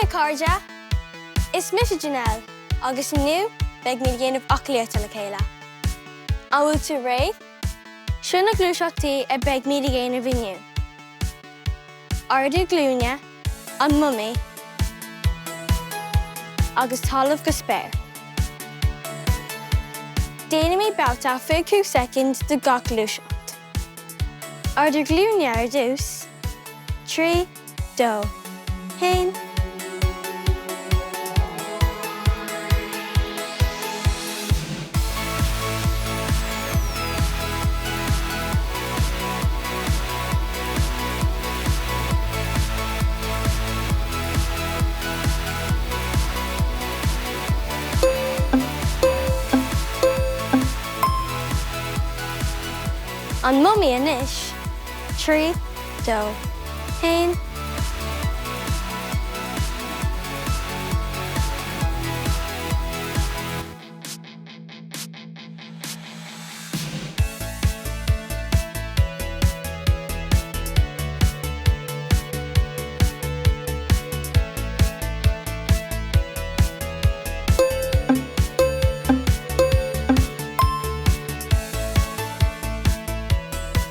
a chairde! Is mise Janelle agus inniu beidh muid ag déanamh aclaíochta le chéile. An bhfuil tú réidh? Seo na gluaiseachtaí a beidh muid ag déanamh inniu. Ardú glúine, an mumaí agus talamh go spéir. Déanfaimid babhta 25 soicind de gach gluaiseacht. Ardú glúine ar dtús, 3, 2, 1. An mumaí anois, 3, 2, 1.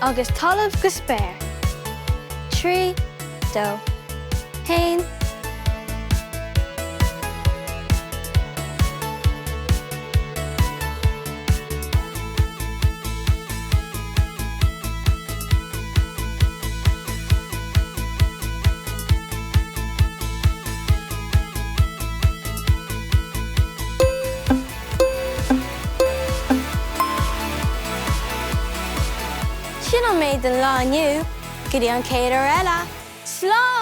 Agus talamh go spéir. 3, 2, 1. Sin an méid don lá inniu, go dtí an chéad uair eile, slán!